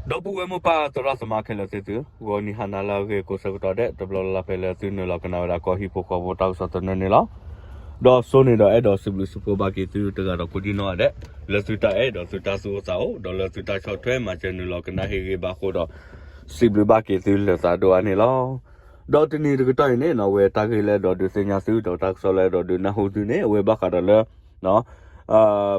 ဒီပုၢ်ဝဲၢ်မိၢ်ပၢ်သရၣ်သမါခဲလၢာ်သ့ၣ်သု, ဂီၤနံၤဟါနၤလၢအဂ့ၤကိးဆၢကတီၢ်ဒဲး တဘျီလၢ်လၢ်ဖဲလၢသုနုာ်လီၤကနၣ်ဝဲဒၣ်ကီၢ်ဟံၣ်ဖိဃီဖိတၢ်ကစီၣ်သနၢၣ်န့ၣ်လီၤ. ဒီးစိန့ၣ်ဒီးအဲၣ်ဒိးစံးဘျုးစံးဖှိၣ်ဘၣ်က့ၤသုတဂၤဒီးကိးဒံနီၢ်ဂၤဒဲး လၢသုတၢ်အဲၣ်ဒီးသုတၢ်သူၣ်အိၣ်သးအိၣ် ဒီးလၢသုတၢ်ဆီၣ်ထွဲမၤစၢၤနုာ်လီၤကနၣ်ဟ့ၣ်ဂံၢ်ဘါအဃိဒီး စံးဘျုးဘၣ်က့ၤသုလၢာ်သးဒိၣ်အါန့ၣ်လီၤ. ဒီးတနံၤတကတီၢ်အံၤန့ၣ်နီၢ် အဝဲတၢ်ဂ့ၢ်လၢအဲၣ်ဒိးဒုးသ့ၣ်ညါသု ဒီးတၢ်ကစီၣ်လၢအဲၣ်ဒိးဒုးနၢ်ဟူသုန့ၣ် အဝဲဘၣ်ဃးဒီးလၢ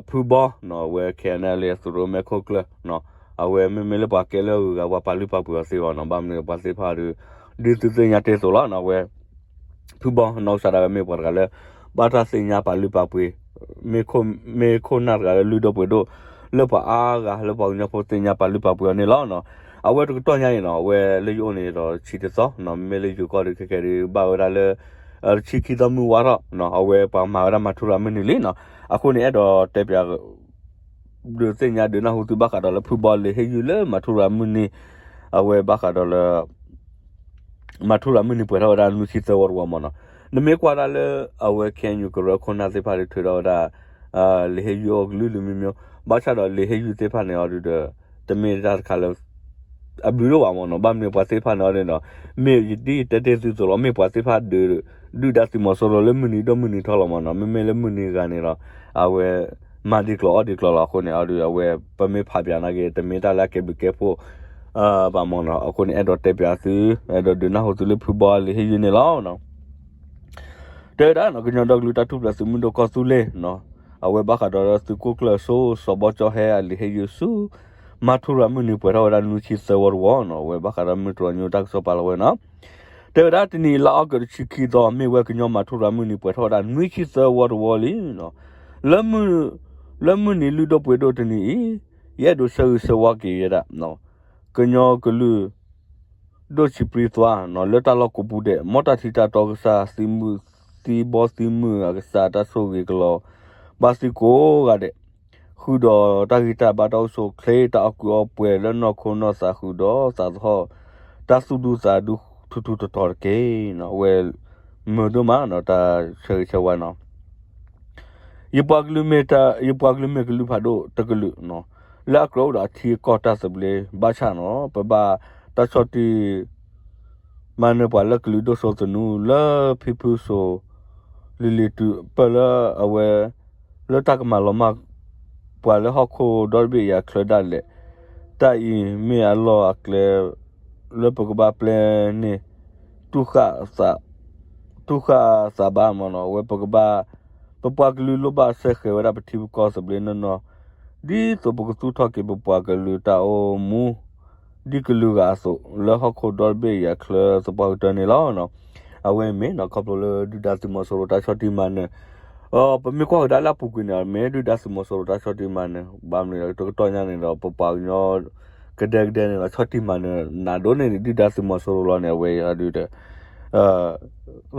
ဖုဘီနီၢ် အဝဲ ခဲအံၤန့ၣ်လၢသုးရိၣ်မဲာ်ခိၣ်ကျၢၢ်နီၢ် အဝဲမ့မ့ၢ်လၢပှၤကဲလၢအဂုၤအဂၤ ပှၤပာ်လုၢ်ပာ်ပှ့ၤအီၤသ့အီၤနီၢ် ဘၣ်မနုၤပှၤသ့ၣ်တဖၣ်ဒီး ဒ်သုသ့ၣ်ညါတ့ၢ်အသိးလီၤနီၢ် အဝဲ ဖုဘီနီၢ်ကစၢ်ဒၣ်ဝဲမ့ၢ်ပှၤတဂၤလၢ ဘၣ်တၢ်သ့ၣ်ညါပာ်လုၢ်ပာ်ပှ့ၤ မ့ၢ်ခိၣ်နၢ်တဂၤလၢလုၢ်ဒိၣ်ပှ့ၤဒိၣ် လၢပှၤအါဂၤလၢပှၤကညီဖိသ့ၣ်ညါပာ်လုၢ်ပာ်ပှ့ၤအီၤန့ၣ်လီၤ. အဝဲတကတီၢ်ညါအံၤနီၢ် အဝဲလၢယအိၣ်န့ၣ်ဒီးဆံတသီနီၢ် မ့မ့ၢ်လၢယိၤကီၢ်ဒီးခဲကဲဒုး ဘၣ်ဝဲဒၣ်လၢ တဆံခံသီမုၢ်ဝါထီၣ်နီၢ် အဝဲပှၤမၤဝဲဒၣ်မၤထူရၤမုၢ်နံၤလံနီၢ် အဃိန့ၣ် အဲၣ်ဒိးတဲပၠး ဒုးသ့ၣ်ညါဒုးနၢ်ဟူသုဘၣ်ဃးဒီးလၢဖုဘီလံာ်ဟ့ၣ်ယုၢ်လၢမၤထူရၤမုၢ်နံၤ အဝဲဘၣ်ဃးဒီးလၢ မၤထူရၤမုၢ်နံၤပှဲၤထီၣ်ဝဲဒၣ်နွံဆံသၢဝီတဝီမ့ၢ်နီၢ် နမ့ၢ်ကွၢ်ဒၣ်လၢ အဝဲ ခဲအံၤ ကရၢခိၣ်နၢ်သ့ၣ်တဖၣ်ဒုးထုးထီၣ်ဝဲဒၣ် လံာ်ဟ့ၣ်ယုၢ်အီၤကလုာ်ကလုာ်မံၤမံၤ ဘၣ်ဆၣ်ဒီးလံာ်ဟ့ၣ်ယုၢ်သ့ၣ်တဖၣ်န့ၣ်အီၤဒုးဒီး တမ့ၢ်တၢ်တခါလၢ အဘျုးဒိၣ်ဘၣ်မ့ၢ်နီၢ် ဘၣ်မနုၤပှၤသ့ၣ်တဖၣ်န့ၣ်အီၤဒုးဒီး မ့ၢ်ယဒ်တဲတ့ၢ်သုသိးလီၤ မ့ၢ်ပှၤသ့ၣ်တဖၣ်ဒုး ဒုၣ်ဒါသုးမီၤစိရိၤလၢမုၢ်နံၤဒိၣ်မုၢ်နံၤထီလီၤမ့ၢ်နီၢ် မ့မ့ၢ်လၢမုၢ်နံၤဂၤန့ၣ်ဒီး အဝဲ မၤဒံးကျိၤအီၣ်ဒံးကျိၤလီၤအဃိန့ၣ် အီၤဒုးအဝဲ ပမ့ၢ်ဖးပၠးနာ်က့ တမ့ၢ်တၢ်လၢအကဲဘျုးကဲဖှိၣ် ဘၣ်မ့ၢ်နီၢ် အဃိန့ၣ် အဲၣ်ဒိးတဲပၠးသု အဲၣ်ဒိးဒုးနၢ်ဟူသုလၢဖုဘီလံာ်ဟ့ၣ်ယုၢ်န့ၣ်လီၤ. တဲဝဲဒၣ်နီၢ် ကညီဒီကလုာ်တၢ်ထူၣ်ဖျဲးသုးမုၢ်ဒိၣ်ကီၢ်သူလ့ၤနီၢ် အဝဲဘၣ်ဃးဒီးလၢသုးခိၣ်ကျၢၢ်စိ စီၤဘီကၠီဟဲအလံာ်ဟ့ၣ်ယုၢ်ဆူ မၤထူရၤမုၢ်နံၤပှဲၤထီၣ်ဝဲဒၣ်နွံဆံသၢဝီတဝီနီၢ် အဝဲဘၣ်ဃးဒီးမုၢ်တြီၤညိတၢ်ကစီၣ်ပာ်လီၤဝဲနီၢ် တဲဝဲဒၣ်တနံၤအံၤလါအီကူးတဆံခံသီ မ့ၢ်ဝဲကညီမၤထူရၤမုၢ်နံၤပှဲၤထီၣ်ဝဲဒၣ်နွံဆံသၢဝီတဝီလံနီၢ် လၢ လၢမုၢ်နံၤလုၢ်ဒိၣ်ပှ့ၤဒိၣ်တနံၤအံၤ ယအဲၣ်ဒိးဆၢဂ့ၤဆၢဝါက့ၤဝဲဒၣ် ကညီကလုာ် ဒိၣ်ဆံးပြံသွါနီၢ် လၢတၢ်လီၢ်ကိးပူၤဒဲး မ်တၢ်ထံတၢ်တီကစၢ် သံမုၢ်သံဘီသံမုၢ်အကစၢ် တၢ်ဆိၣ်ဂ့ၤကလီၤ ဘၣ်သံကိးဂၤဒဲး ဃုာ်ဒီးတၢ်ဂံၢ်တၢ်ဘါ တၢ်အိၣ်ဆူၣ်အိၣ်ချ့ တၢ်အီၣ်ကုးအီပှဲၤ လၢနီၢ်ခိနီၢ်သး ဃုာ်ဒီးသးသဟီၣ် တၢ်သူၣ်ဒူသးဒူထူထူတီၤတီၤတက့ၢ်. အဝဲ မုာ်ဒိၣ်မးနီၢ် တၢ်ဆၢဂ့ၤဆၢဝါနီၢ် ယပှၤကလုာ်မ့ၢ်တၢ် ယပှၤကလုာ်မ့ၢ်ကလုာ်ဖးဒိၣ်တကလုာ်နီၢ် လၢအကြၢးအိၣ်ဒီးအထံအကီၢ်တၢ်သဘျ့ ဘၣ်ဆၣ်နီၢ် ပဘၣ်တၢ်ဆီၣ်တံၢ် မၤနၢၤပှၤလၢကလုာ်ဒိၣ်စိသနူ လၢဖံဖုစိၤ လံၤလံၤတုၤ ပၢၢ်လၢအဝဲ လၢတၢ်ကမၤလီၤမၢ် ပှၤလၢဟီၣ်ခိၣ်ဒီတဘ့ၣ်အံၤအချၢဒၣ်လဲာ် တၢ်အံၤမ့ၢ်အလီၢ်အကျဲ လၢပကဘၣ်ပျဲန့ၢ် တူၢ်ဃာ်သးဘၣ်မ့ၢ်နီၢ် အဝဲပကဘၣ် ပပှၤကလုာ်လိၣ်ဘၣ်စဲဃဲၤဝဲဒၣ်ပထံပကီၢ်သဘျ့နီၢ်နီၢ် ဒ်သိးပကသူၣ်ထီၣ်က့ၤပပှၤကလုာ်တၢ်အိၣ်မူ ဒ်ကလုာ်ဂၤအသိး လၢဟီၣ်ခိၣ်ဒီတဘ့ၣ်အံၤအချၢသပှၢ်ကတၢၢ်န့ၣ်လီၤ. အဝဲအံၤမ့ၢ်နီၢ် ခီဖျိလၢဒုၣ်ဒါသုးမီၤစိရိၤတၢ်ဆီၣ်တံၢ်မၤနၢၤ ပမ့ၢ်ကွၢ်ကဒါလၢအပူၤကွံာ်န့ၣ် မ့ၢ်ဒုၣ်ဒါသုးမီၤစိရိၤတၢ်ဆီၣ်တံၢ်မၤနၢၤ ဘၣ်မနုၤတကတီၢ်ညါန့ၣ်ဒီး ပပှၤကညီ ကဒဲကဒဲန့ၣ်ဒီး ဆီၣ်တံၢ်မၤနၢၤနးဒိၣ်န့ၢ်ဒုၣ်ဒါသုးမီၤစိရိၤလီၤန့ၣ် အဝဲအံၤဒုးဒီး လီ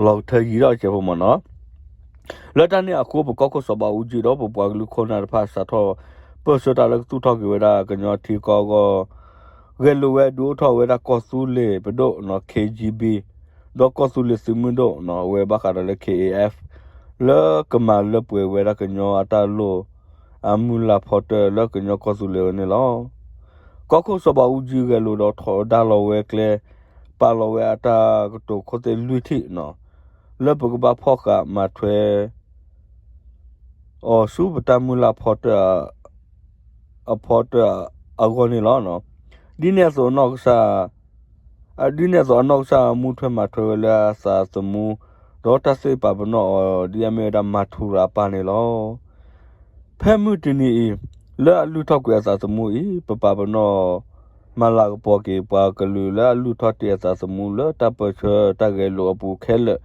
ၤကထၢယံၤထီၣ်ကဲးဖိမ့ၢ်နီၢ် လၢတၢ်န့ၣ်အဃိ ပကီၢ်ခိၣ်စီၤဘးအူကၠံဒီး ပပှၤကလုာ်ခိၣ်နၢ်တဖၣ် စးထီၣ်ပၢၢ်ဆၢတၢ်လၢကသူၣ်ထီၣ်က့ၤဝဲဒၣ်ကညီထံကီၢ်အဂီၢ် ဂဲၤလိာ်ဝဲဒုးအိၣ်ထီၣ်ဝဲဒၣ်ကီၢ်သူလ့ၤပဒိၣ်နီၢ် K G B ဒီးကီၢ်သူလ့ၤသုးမုၢ်ဒိၣ်နီၢ် အဝဲဘၣ်ဃးဒီးလၢ K A F လၢကမၤလၢပှဲၤဝဲဒၣ်ကညီအတၢ်လိၣ် အမုၢ်လၢ်ဖီတၢၣ်လၢကညီကီၢ်သူလ့ၤအဂီၢ်န့ၣ်လီၤ. ကီၢ်ခိၣ်စီၤဘးအူကၠံဂဲၤလိာ်ဒီးထီဒါလီၤဝဲကျဲ ပာ်လီၤဝဲအတၢ်ကတိၤခိၣ်သ့ၣ်လွံၢ်ထံၣ်နီၢ် လၢပကဘၣ်ဖီၣ်ဃာ်မၤထွဲ အီၤဆူပတၢ်မုၢ်လၢ်ဖီတၢၣ် အဖီတၢၣ်အဂီၢ်န့ၣ်လီၤ. ဒ်န့ၣ်အသိးနီၢ်ကစၢ် ဒ်န့ၣ်အသိးအနီၢ်ကစၢ်မူထွဲမၤထွဲဝဲလၢအသးသမူ ဒီးတၢ်သ့ၣ်ပာ်ပနီၣ်အီၤ ဒ်အမ့ၢ်ဝဲဒၣ်မၤထူရၤအပၢ်န့ၣ်လီၤ. ဖဲမုၢ်တနံၤအံၤ လၢအလုၢ်ထီၣ်ကွံာ်အသးသမူအံၤ ပပာ်ပနီၣ် မၤလၤကပီၤက့ၤပှၤကလုာ်လၢအလုၢ်ထီၣ်တ့ၢ်အသးသမူ လၢတၢ်ပၢၢ်ဆၢတၢ်ဂဲၤလိာ်အပူၤခဲလၢာ်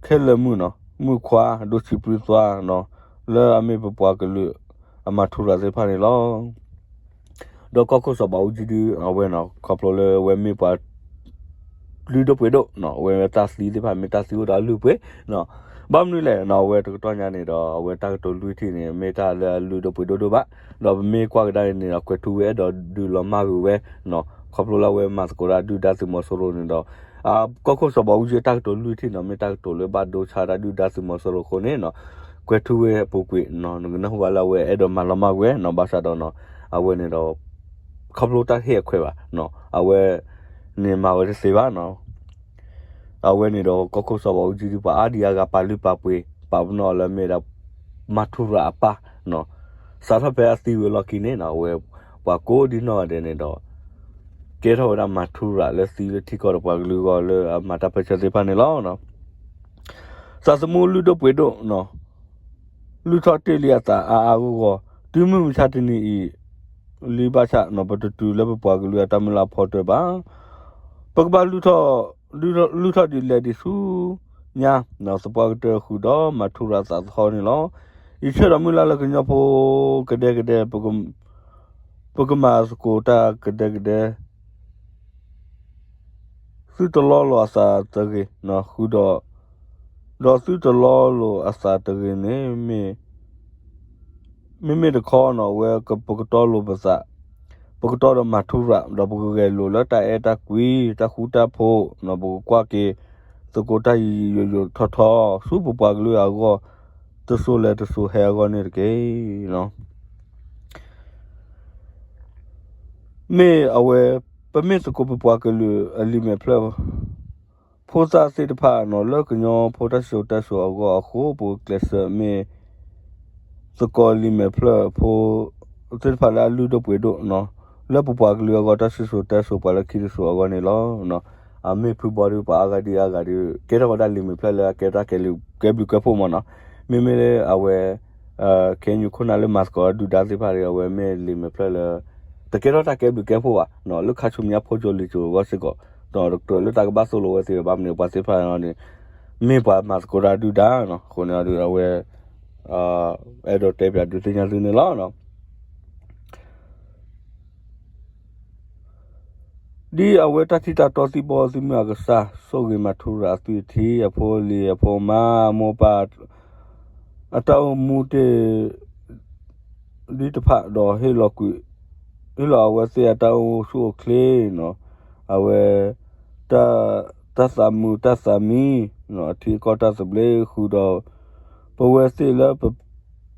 ခဲလၢာ်မုၢ်နီၢ် မုၢ်ခွါ ဒိၣ်ဆံးပြံသွါနီၢ် လၢအမ့ၢ်ပပှၤကလုာ်အမၤထူရၤသ့ၣ်တဖၣ်န့ၣ်လီၤ. ဒီးကီၢ်ခိၣ်စီၤဘးအူကၠံဒုး အဝဲနီၢ် ခီဖျိလၢအဝဲမ့ၢ်ပှၤ လုၢ်ဒိၣ်ပှ့ၤဒိၣ်နီၢ် အဝဲတၢ်သံသ့ၣ်တဖၣ်မ့ၢ်တၢ်သံအိၣ်ဒီးအလုၢ်အပှ့ၤနီၢ် ဘၣ်မနုၤလဲၣ်နီၢ် အဝဲတကတီၢ်ညါန့ၣ်ဒီး အဝဲတၢ်ကတိၤလွံၢ်ထံၣ်န့ၣ် မ့ၢ်တၢ်လၢအလုၢ်ဒိၣ်ပှ့ၤဒိၣ်ဒိၣ်ဘၣ် ဒီးပမ့ၢ်ကွၢ်ကဒါအံၤန့ၣ်ဒီး ကွဲၤထူဝ့အဲၣ်ဒိးဒုးလီၤမၢ်ကွံာ်ဝဲနီၢ် ခီဖျိလၢအဝဲမၤသကိးဒၣ်ဒုၣ်ဒါသုးမီၤစိရိၤန့ၣ်ဒီး ကီၢ်ခိၣ်စီၤဘးအူကၠံတၢ်ကတိၤလွံၢ်ထံၣ်နီၢ် မ့ၢ်တၢ်ကတိၤလၢဘၣ်ဒိဆါဒၣ်ဒုၣ်ဒါသုးမီၤစိရိၤအဃိန့ၣ်နီၢ် ကွဲၤထူဝ့အပူၤကွံာ်နီၢ် နကနၢ်ဟူဘၣ်လၢအဝဲအဲၣ်ဒိးမၤလီၤမၢ်ကွံာ်ဝဲနီၢ် ဘၣ်ဆၣ်ဒီးနီၢ် အဝဲန့ၣ်ဒီး ခီဖျိတၢ်ဟ့ၣ်အခွဲးဘၣ်, အဝဲန့ၣ်မၤဝဲတသ့ဘၣ်နီၤ. အဝဲန့ၣ်ဒီးကီၢ်ခိၣ်စီၤဘၣ်အူကၠံဒုး ပှၤအါဒံအါဂၤပာ်လုၢ်ပာ်ပှ့ၤ ပာ်ပနီၣ်အီၤလၢမ့ၢ်ဒၣ် မၤထူရၤအပၢ်နီၤ. စးထီၣ်ဖဲအသံဝံၤအလီၢ်ခံန့ၣ်နီၤ အဝဲပှၤကိးဒံနီၢ်ဂၤဒဲးန့ၣ်ဒီး ကဲထီၣ်ဝဲဒၣ်မၤထူရၤလၢသံလၢထံကီၢ်ဒီးပှၤကလုာ်အဂီၢ် လၢအမၤတၢ်ပၢဆှၢသ့ၣ်တဖၣ်န့ၣ်လီၤ. သးသမူလုၢ်ဒိၣ်ပှ့ၤဒိၣ်နီၤ လုၢ်ထီၣ်တ့ၢ်လံအသးအါအါဂီၢ်ဂီၢ် တုၤမုၢ်မဆါတနံၤအံၤ လံဘၣ်ဆၣ်နီၤ ပတတုၤလၢပပှၤကလုာ်အတၢ်မုၢ်လၢ်အဖီတၢၢ်ဘၣ်. ပကဘၣ်လုၢ်ထီၣ် လုၢ်ထီၣ်ဒ်လဲၣ်ဒ်ဆူညါ သပှၢ်ကတၢၢ်ဃုာ်ဒီးမၤထူရၤသးသဟီၣ်န့ၣ်လီၤ. ယဆၢဒီးမုၢ်လၢ်လၢကညီဖိကဒဲကဒဲ ပကမၤသကိးတၢ်ကဒဲကဒဲ သုတလီလိာ်အသးတဂ့ၤ, ဃုာ်ဒီး, ဒီးသုတလီလိာ်အသးတဂ့ၤန့ၣ် မ့မ့ၢ်တခီနီၤ အဝဲပကတီလိၤပသး, ပကတီဒီးမၤထူရၤ ဒီးပကဂဲၤလိာ်လၢတၢ်အဲၣ်တၢ်ကွံ တၢ်ဃူတၢ်ဖိး, ပကကွၢ်က့ၤသကိးတၢ်ယံာ်ယံာ်ယိာ်ယိာ်ထီၣ်ထီၣ် ဆူပပှၤကလုာ်အဂီၢ် တစိၤလဲၤတစိၤဟဲအဂီၢ်န့ၣ်တက့ၢ်. မ့ၢ်အဝဲ ပမ့ၢ်သကိးပပှၤကလုာ်အလံာ်မဲာ်ဖျၢၣ် ဖိသၣ်သ့ၣ်တဖၣ်နီၤ လၢကညီဖိတၢ်စံၣ်စိၤတဲစိၤအဂီၢ်အဃိ ပကျဲးစၢးမ့ၢ် သကိးလံာ်မဲာ်ဖျၢၣ်ဖိသ့ၣ်တဖၣ်လၢအလုၢ်ဒိၣ်ပှ့ၤဒိၣ်နီၤ လၢပပှၤကလုာ်အဂီၢ် တၢ်စံၣ်စိၤတဲစိၤပှၤလၢခံတစိၤအဂီၢ်န့ၣ်လီၤ. အမ့ၢ်ဖုဘီဒုး ပှၤအါဂၤဒံးအါဂၤဒုး ကဲထီၣ်ဝဲဒၣ်လံာ်မဲာ်ဖျၢၣ်လၢအကဲထီၣ်တၢ်ကဲဘျုးကဲဖှိၣ်မ့ၢ်နီၤ. မ့မ့ၢ်လၢအဝဲ ခဲအံၤခိၣ်နၢ်လၢမၤသကိးဒုၣ်ဒါသ့ၣ်တဖၣ်ဒီး အဝဲမ့ၢ်လံာ်မဲာ်ဖျၢၣ်လၢ တကဲထီၣ်တၢ်ကဲဘျုးကဲဖှိၣ်ဘၣ် လၢခါဆူညါဖိကၠိလံာ်ကၠိအဂီၢ်စ့ၢ်ကီး ဒီးတကြၢးလၢတၢ်ကဘၣ်သိၣ်လိဝဲသ့ၣ်ဘၣ်မနုၤ ပှၤသ့ၣ်တဖၣ်န့ၣ် မ့ၢ်ပှၤမၤသကိးတၢ်ဒုၣ်ဒါနီၤ. အဃိန့ၣ်ဒီး အဝဲ အဲၣ်ဒိးတဲပၠးဒုးသ့ၣ်ညါသုန့ၣ်လီၤ. ဒ်အဝဲတၢ်ထံၣ်တၢ်တီသံၣ်ဘီသံၣ်မုၢ်အကစၢ် ဆိၣ်ဂ့ၤမၤထူရၤအသွံၣ်အထံ အဖိအလံၤအဖိအမါ အမိၢ်အပၢ် အတၢ်အိၣ်မူတ့ၢ် ဒ်တဖၣ်ဒီး ဟ့ၣ်လီၤကွံာ် ဟ့ၣ်လီၤအဝဲသ့ၣ်အတၢ်အိၣ်ဆူၣ်အိၣ်ချ့နီၤ အဝဲ တၢ် တၢ်သးမုာ်တၢ်သးမံ အထံအကီၢ်တၢ်သဘျ့ဃုာ်ဒီး ပဝဲသ့ၣ်လၢ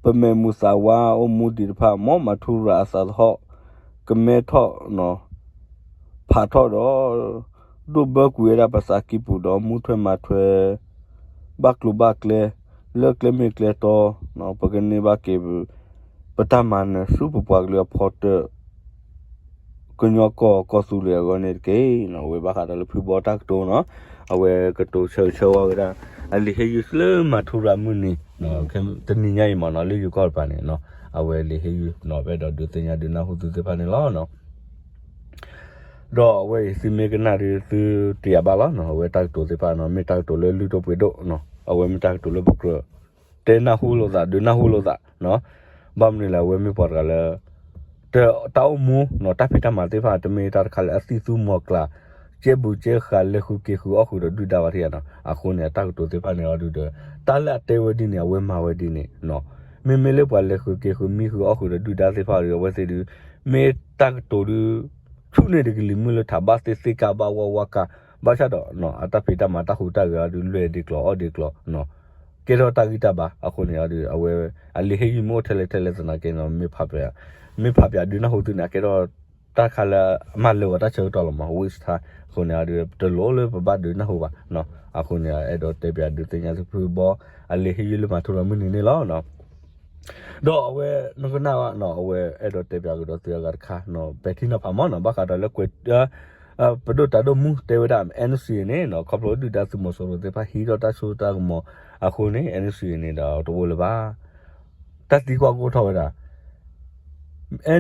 ပမဲာ်မုာ်သးဝါအိၣ်မူဒံးတဖၣ် မ်မၤထူရၤအသးသဟီၣ် ကမဲထီၣ် ဖးထီၣ်ဒီး ဒိၣ်ဘၢကွံာ်ဝဲဒၣ်ပသးကံၢ်ပူၤဒီး မူထွဲမၤထွဲ ဘၣ်ကျိၤဘၣ်ကျဲ လၢကျဲမ့ၢ်ကျဲတီ ပကန့ၢ်ဘၣ်က့ၤ ပတၢ်မၤနၢၤဆူပပှၤကလုာ်အဖီတၢၢ် ကညီကီၢ်ကီၢ်သူလ့ၤအဂီၢ်န့ၣ်တက့ၢ်. အဝဲဘၣ်ဃးဒီးလၢဖုဘီတၢ်ကတိၤနီၤ အဝဲကတိၤဆၢဂ့ၤဆၢဝါဝဲဒၣ် အလံာ်ဟ့ၣ်ယုၢ်လၢမၤထူရၤမုၢ်နံၤ တနံၤညါအံၤမ့ၢ်နီၤ လၢယိၤကီၢ်တပၤန့ၣ် အဝဲလံာ်ဟ့ၣ်ယုၢ်နီၤ ပအဲၣ်ဒိးဒုးသ့ၣ်ညါဒုးနၢ်ဟူသုသ့ၣ်တဖၣ်န့ၣ်လီၤ. ဒီးအဝဲအံၤသုမ့ၢ်ကနၣ်ဒီးသုတယာ်ဘၣ်လီၤနီၤ အဝဲတၢ်ကတိၤသ့ၣ်တဖၣ်နီၤ မ့ၢ်တၢ်ကတိၤလၢလုၢ်ဒိၣ်ပှ့ၤဒိၣ်နီၤ အဝဲမ့ၢ်တၢ်ကတိၤလၢပကြၢး တဲနၢ်ဟူလိာ်သး ဒုးနၢ်ဟူလိာ်သးနီၤ ဘၣ်မနုၤလဲၣ် အဝဲမ့ၢ်ပှၤတဂၤလၢ တၢ်အိၣ်မူနီၤ တၢ်ဖံးတၢ်မၤသ့ၣ်တဖၣ် တမ့ၢ်တၢ်တခါလၢအသံၣ်သူမီၤကျၢ် ကဲဘူးကဲဃာ် လဲၤဃုာ်က့ၤဃုာ်အီၣ်ဃုာ်ဒီးဒုၣ်ဒါဘၣ်ထံၣ်ဧါနီၤ. အဃိန့ၣ် အတၢ်ကတိၤသ့ၣ်တဖၣ်န့ၣ်အီၤဒုးဒီး တၢ်လၢအတဲဝဲဒ်န့ၣ် အဝဲမၤဝဲဒ်န့ၣ်နီၤ မ့မ့ၢ်လၢပှၤလဲၤဃုာ်က့ၤဃုာ်မံဃုာ်အီၣ်ဃုာ်ဒီးဒုၣ်ဒါသ့ၣ်တဖၣ်ဒီး အဝဲသ့ၣ်ဒုး မ့ၢ်တၢ်ကတိၤဒုး ဆူၣ်န့ၢ်ဒံးကလံၤမုၢ်လၢထး ဘၣ်သ့ၣ်သ့ၣ်ကါ ဘၣ်ဝါဝါကါ ဘၣ်ဆၣ်ဒီး အတၢ်ဖံးတၢ်မၤတၢ်ဟူးတၢ်ဂဲၤအီၤဒုး လွဲၢ်ဒံးကျိၤအီၣ်ဒံးကျိၤနီၤ ကဲထီၣ်တၢ်ဂံၢ်တၢ်ဘါ အဃိန့ၣ်အီၤဒုး အဝဲ အလံာ်ဟ့ၣ်ယုၢ်မ့ၢ်အိၣ်ထဲလဲၣ်ထဲလဲၣ်သနာ်က့နီၤ မ့ၢ်ဖးပၠး မ့ၢ်ဖးပၠးဒုးနၢ်ဟူသုန့ၣ် အကဲထီၣ်တၢ်တခါလၢအမၤလၢာ်ဝဲတၢ်ဆၢကတီၢ်လီၤမး ဝံၣ်စထါ အဃိန့ၣ်အီၤဒုး တလိၣ်လၢပဘၣ်ဒုးနၢ်ဟူဘၣ်နီၤ. အဃိန့ၣ် အဲၣ်ဒိးတဲပၠးဒုးသ့ၣ်ညါသုဖုဘီ အလံာ်ဟ့ၣ်ယုၢ်လၢမၤထူရၤမုၢ်နံၤန့ၣ်လီၤနီၤ. ဒီးအဝဲနကနၣ်ဘၣ်နီၤ အဝဲအဲၣ်ဒိးတဲပၠးကဒီးသုအဂၤတခါနီၤ ပဲာ်ထံနီၤဖးမးနီၤ ဘၣ်ဃးဒီးလၢကွဲး ပဒိၣ်တၢ်ဒိၣ်မူတဲဝဲဒၣ် NCA န့ၣ်နီၤ ခီဖျိဒုၣ်ဒါသုးမီၤစိရိၤသ့ၣ်တဖၣ်ဟံးထီၣ်တၢ်စိတၢ်ကမီၤအဃိန့ၣ် NCA န့ၣ်ဒီးတအိၣ်လၢၤဘၣ် တၢ်သံကွၢ်ကအိၣ်ထီၣ်ဝဲဒၣ်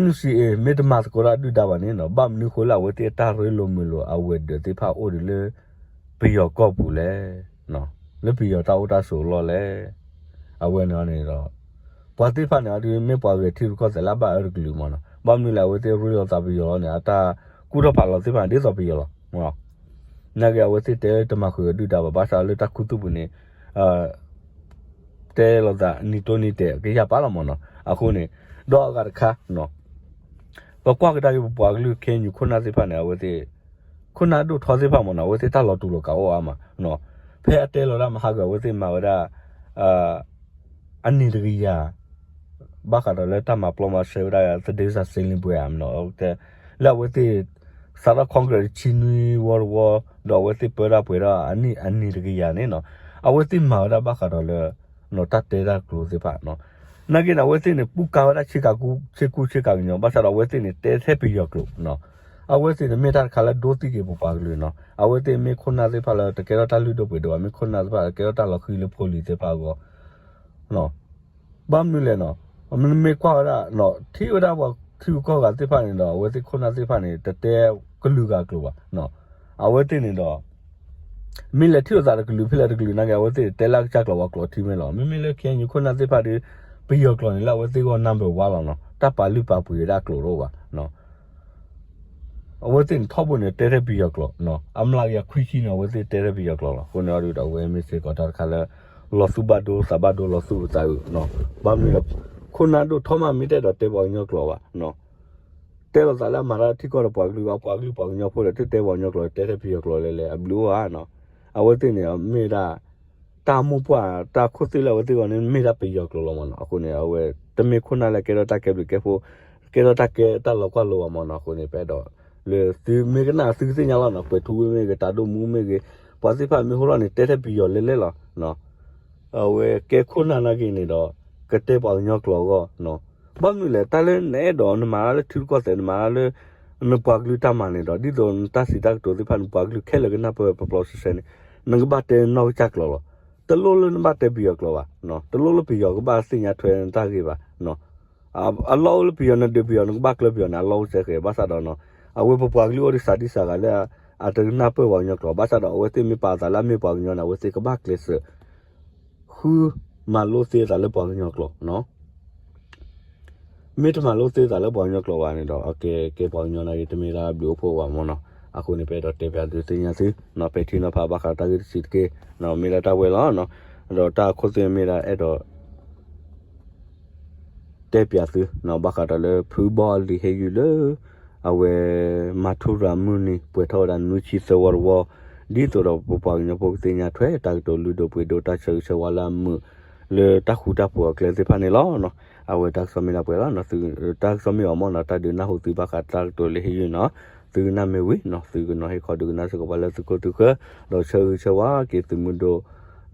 NCA မ့ၢ်တမၤသကိးတၢ်ဒုၣ်ဒါဘၣ်န့ၣ်နီၤ ဘၣ်မနုၤဃိလၢအဝဲသ့ၣ်အတၢ်ရ့လိာ်မုာ်လိာ်အဝဲၤဒၢးသ့ၣ်တဖၣ်အိၣ်ဒံးလၢ ပယီၤကီၢ်ပူၤလဲၣ်, လၢပယီၤတၢ်အိၣ်တၢ်ဆိးအလီၢ်လဲၣ်. အဝဲန့ၣ်န့ၣ်ဒီး ပှၤသ့ၣ်တဖၣ်န့ၣ်အီၤဒုး မ့ၢ်ပှၤဂဲၤထံရူၢ်ကီၢ်သဲးလၢအဘၣ်အၢတကလုာ်မးနီၤ ဘၣ်မနုၤလဲၣ် အဝဲသ့ၣ်ရ့လိာ်သးပယီၤလီၤန့ၣ် အတၢ်ကူၣ်ထီၣ်ဖးလီၤသ့ၣ်တဖၣ်န့ၣ် ဒ်သိးပယီၤလီၤ. နာ်က့အဝဲသ့ၣ်တဲတမၤဃုာ်အဒုၣ်ဒါဘၣ် ဘၣ်ဆၣ်လၢတၢ်ခူသူၣ်ပူၤန့ၣ် တဲလိာ်သးနံၤတိၢ်နံၤတဲာ်ကယၢ်ပာ်လီၤမးနီၤ အဃိန့ၣ် ဒီးအဂၤတခါ ပကွၢ်ကဒါက့ၤပပှၤကလုာ်ခဲအံၤ ခိၣ်နၢ်သ့ၣ်တဖၣ်န့ၣ် အဝဲသ့ၣ် ခိၣ်နၢ်ဒိၣ်ထီသ့ၣ်တဖၣ်မးနီၤ အဝဲသ့ၣ်တၢ်လီၤတူာ်လီၤကာ်အိၣ်အါမး ဖဲအတဲလီၤဒၣ်မဟါက အဝဲသ့ၣ်မၤဝဲဒၣ် အနံၤတကယၤ ဘၣ်ဃးဒီးလၢတၢ်မၤပျီမၤဆှဲဝဲဒၣ် သဒ့စးစ့လ့ပှဲၤဧါမးနီၤ တဲ လၢအဝဲသ့ၣ် စးထီၣ် Congress တဆံနွံဝီတဝီ, ဒီးအဝဲသ့ၣ်ပၢတၢ်ပှဲၤဒီးအနံၣ်တကယၤန့ၣ်နီၤ, အဝဲသ့ၣ်မၤဝဲဒၣ်ဘၣ်ဃးဒီးလၢ တၢ်တဲတၢ်ကျိၤသ့ၣ်တဖၣ်နီၤ. နာ်က့န့ၣ် အဝဲသ့ၣ်န့ၣ် ပူၣ်ကါဝဲဒၣ်ဆ့ကၤကူဆ့ကၤကညီ, ဘၣ်ဆၣ်ဒီးအဝဲသ့ၣ်န့ၣ် တဲထဲပယီၤကျိာ်နီၤ. အဝဲသ့ၣ်န့ၣ်မ့ၢ်တၢ်တခါလၢဒိသံက့ၤပပှၤကလုာ်နီၤ. အဝဲသ့ၣ်မ့ၢ်ခိၣ်နၢ်သ့ၣ်တဖၣ်လၢတကဲထီၣ်တၢ်လုၢ်ဒိၣ်ပှ့ၤဒိၣ်ဘၣ်, မ့ၢ်ခိၣ်နၢ်သ့ၣ်တဖၣ်လၢကဲထီၣ်တၢ်လီၤဃံၤလၢဖိလံၤသ့ၣ်တဖၣ်အဂီၢ် ဘၣ်မနုၤလဲၣ်နီၤ, မ့မ့ၢ်ကွၢ်ဝဲဒၣ် ထံၣ်ဝဲဒၣ်ပှၤထံဂုၤကီၢ်ဂၤသ့ၣ်တဖၣ်န့ၣ်ဒီး အဝဲသ့ၣ်ခိၣ်နၢ်သ့ၣ်တဖၣ်န့ၣ် တတဲကလုာ်ဂၤကျိာ်ဘၣ်. အဝဲသ့ၣ်န့ၣ်ဒီး မ့ၢ်လဲၤထံၣ်လိာ်သးဒီးကလုာ်ဖဲလဲၣ်တကလုာ်နာ်က့ အဝဲသ့ၣ်တဲလၢကစၢ်ကျိာ်ပှၤကျိာ်ထံမ့ၢ်လီၤ. မ့မ့ၢ်လၢ KNU ခိၣ်နၢ်သ့ၣ်တဖၣ်ဒီး ပယီၤကျိာ်န့ၣ်လၢအဝဲသ့ၣ်ဂီၢ် number one လီၤနီၤ, တၢ်ပာ်လုၢ်ပာ်ပှ့ၤဝဲဒၣ်ကျိာ်တအိၣ်ဘၣ်. အဝဲသ့ၣ်န့ၣ်ထီဘိန့ၣ် တဲထဲပယီၤကျိာ်, အမျးကယၤခွံဆံန့ၣ် အဝဲသ့ၣ်တဲထဲပယီၤကျိာ်လီၤ. အဃိန့ၣ်အီၤဒီး အဝဲမ့ၢ်စ့ၢ်ကီးတၢ်တခါလၢ လီၤသူၣ်ဘၣ်ဒိသးဘၣ်ဒိလီၤသူၣ်ပသးအုး, ဘၣ်မနုၤလဲၣ်, ခိၣ်နၢ်ဒိၣ်ထီမးမ့ၢ်တအဲၣ်ဒိးတဲပှၤကညီကျိာ်ဘၣ်, တဲလိာ်သးလၢအမၤတၢ်ထံကီၢ်ဒီးပှၤကလုာ်ဘၣ်, ပှၤကလုာ်ပှၤကညီဖိဒီး တတဲပှၤကညီကျိာ် တဲထဲပယီၤကျိာ်လဲၣ်လဲၣ် အဘျုးအိၣ်ဧါနီၤ. အဝဲသ့ၣ်န့ၣ် မ့ၢ်ဝဲဒၣ် တၢ်မိၢ်ပှၢ်တၢ်ခိၣ်သ့ၣ်လၢအဝဲသ့ၣ်အဂီၢ်န့ၣ် မ့ၢ်ဒၣ်ပယီၤကျိာ်လီၤမးနီၤ. အဃိန့ၣ် အဝဲတမ့ၢ်ခိၣ်နၢ်လၢကဲထီၣ်တၢ်ကဲဘျုးကဲဖှိၣ်, ကဲထီၣ်တၢ်ကဲတၢ်လီၤကွၢ်လိဘၣ်မးနီၤ. အဃိန့ၣ် ပအဲၣ်ဒိး လၢသုမ့ၢ်ကနၣ်သုကသ့ၣ်ညါလီၤနီၤ, ကွဲၤထူဝ့မ့ၢ်ဂ့ၤ, တၢ်ဒိၣ်မူမ့ၢ်ဂ့ၤ, ပှၤသ့ၣ်တဖၣ်မ့ၢ်ဟိထီၣ်န့ၣ် တဲထဲပယီၤလဲၣ်လဲၣ်လီၤ. အဝဲကဲခိၣ်နၢ်နာ်က့န့ၣ်ဒီး ကတဲပှၤကညီကျိာ်အဂီၢ်, ဘၣ်မနုၤလဲၣ်, တၢ်လၢနအဲၣ်ဒိးနမၤတၢ်လၢထံရူၢ်ကီၢ်သဲး နမၤတၢ်လၢ နပှၤကလုာ်တၢ်မၤန့ၣ်ဒီး ဒ်သိးနတၢ်စံးတၢ်ကတိၤသ့ၣ်တဖၣ် နပှၤကလုာ်ခဲလၢာ်ကနၢ်ပၢၢ်ပျီပျီဆှဲဆှဲန့ၣ် နကဘၣ်တဲနီၢ်ကစၢ်ကျိာ်လီၤ. တလိၣ်လၢနဘၣ်တဲပယီၤကျိာ်ဘၣ်, တလိၣ်လၢပယီၤကဘၣ်သ့ၣ်ညါထွဲနတၢ်ဂ့ၢ်ဘၣ်. အလီၢ်အိၣ်လၢပယီၤ နဒုးပယီၤ နကဘၣ်ကျၢပယီၤန့ၣ် အလီၢ်အိၣ်စဲဃဲၤ, ဘၣ်ဆၣ်ဒီး အဝဲပပှၤကလုာ်အိၣ်ဒံးစှၤဒံးစှၤဂၤလၢ အတကနၢ်ပၢၢ်ပှၤကညီကျိာ်, ဘၣ်ဆၣ်ဒီး အဝဲသ့ၣ်မ့ၢ်ပာ်အသးလၢအမ့ၢ်ပှၤကညီန့ၣ် အဝဲသ့ၣ်ကဘၣ်ကျဲးစၢး ဃုမၤလိသ့အသးလၢပှၤကညီကျိာ် မ့ၢ်တမၤလိသ့အသးလၢပှၤကညီကျိာ်ဘၣ်န့ၣ်ဒီး အကဲ ကဲပှၤကညီနာ်က့ တမ့ၢ်ဒၣ်ဘျုးအိၣ်ဖှိၣ်ဘၣ်မးနီၤ. အဃိန့ၣ် ပအဲၣ်ဒိးတဲပၠးသုသ့ၣ်ညါသုနီၤ, ပဲာ်ထံနီၤဖးဘၣ်ဃးတၢ်ဂ့ၢ်တဆံးတက့ၢ်, မ့ၢ်လၢတၢ်ဝဲလီၤ. ဒီးတၢ်အခိၣ်သ့ၣ်မ့ၢ်ဒၣ်အဲၣ်ဒိး တဲပၠးသု ဘၣ်ဃးဒီးလၢဖုဘီအလံာ်ဟ့ၣ်ယုၢ်လၢ အဝဲ မၤထူရၤမုၢ်နံၤ ပှဲၤထီၣ်ဝဲဒၣ်နွံဆံသၢဝီတဝီ, ဒ်သိးဒီးပပှၤကညီဖိကသ့ၣ်ညါထွဲ တၢ်ကတိၤလုၢ်ဒိၣ်ပှ့ၤဒိၣ် တၢ်ဆၢဂ့ၤဆၢဝါလၢအမုာ် လၢတၢ်ဃူတၢ်ဖိးအကျဲသ့ၣ်တဖၣ်န့ၣ်လီၤ. အဝဲတၢ်ကစီၣ်မ့ၢ်ဒၣ်ပှဲၤလီၤ, တၢ်ကစီၣ်မ့ၢ်အီၤမ့ၢ်နီၤ တၢ်ဒုးနၢ်ဟူသုဘၣ်ဃးတၢ်ကတိၤလၢဟ့ၣ်ယုၢ်နီၤ, သုကနၣ်မ့ၢ်ဝံၤနီၤ သုကနီၤဟ့ၣ်ခီဒုးကနၣ်စ့ၢ်ကီးပှၤလၢသုခိၣ်သုဃၢၤ, ဒီးဆၢဂ့ၤဆၢဝါက့ၤသုးမုၢ်ဒိၣ်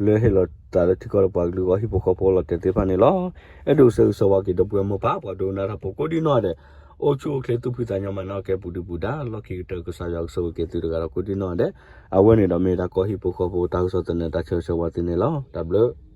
လၢဟ့ၣ်လီၤသးလၢထံကီၢ်ဒီးပှၤကလုာ်အဂီၢ် ဟံၣ်ဖိဃီဖိလီၤတဲာ်သ့ၣ်တဖၣ်န့ၣ်လီၤ. အဲၣ်ဒိးဆၢဂ့ၤဆၢဝါက့ၤဒီပုၢ်ဝဲၢ်မိၢ်ပၢ် ပှၤဒိကနၣ်တၢ်ဖိကိးဒံနီၢ်ဒဲး, အိၣ်ဆူၣ်အိၣ်ချ့သူၣ်ဖှံသးညီ မၤနၢၤကဲပူၤဒုၣ်ပူၤဒါ လီၢ်ခံကတၢၢ် ကစၢ်ယွၤကဆိၣ်ဂ့ၤက့ၤသုတဂၤဒီးကိးဒံနီၢ်ဒဲး. အဝဲန့ၣ်ဒီးမ့ၢ်ဒၣ်ကီၢ်ဟံၣ်ဖိဃီဖိတၢ်ကစီၣ်သနၢၣ် တၢ်ဆၢဂ့ၤဆၢဝါသုန့ၣ်လီၤ. တၢ်ဘျုး